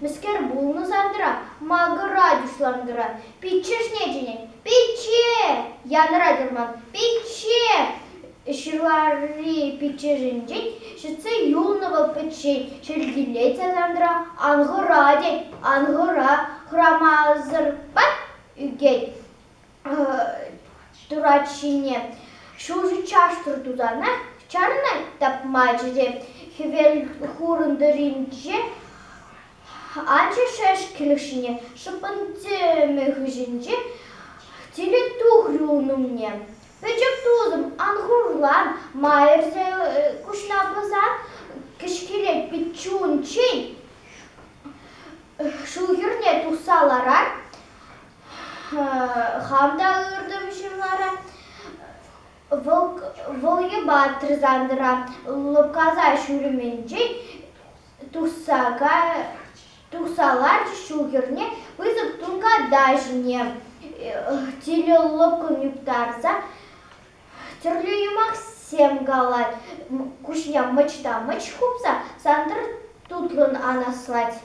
Мӗскер пулнӑ Сантӑра? Макӑрать уҫланкӑра. Пиччӗшне чӗнет. Пичче! Янӑрать вӑрман. Пичче! Ҫырлари пиччӗшӗнчен ҫӗтсе юлнӑ вӑл пӗччен. Чӗлхилет Сантӑра. Ан хӑра, тет, ан хӑра. Хӑрамасӑр пат ӳкет турат ҫине. Ҫулҫӑ чаштӑр тусанах чарӑнать тапма чӗре. Хӗвел хурӑн тӑрринче анчӗ шӗшкӗлӗх ҫине, шӑппӑн тӗмӗ хыҫӗнче тилӗ тухрӗ ун умне. Пӗчӗк тусӑм, ан хурлан, ма ӗрсе куҫна пӑсан, кӗҫкелет пит чун-чӗн. Ҫул хӗрне тухса ларар, Хам та ыртӑм ҫырлара. Вӑл, вӑл йӑпатрӗ Сантӑра, лӑпкаса ҫурӑмӗнчен тухса, тухса ларчӗ ҫул хӗрне пысӑк тунката ҫине. Тилӗ лӑпкӑн юптарса тӗрлӗ юмахсем калать, куҫне мӑч та мӑч хупса Сантӑр тутлӑн анаслать.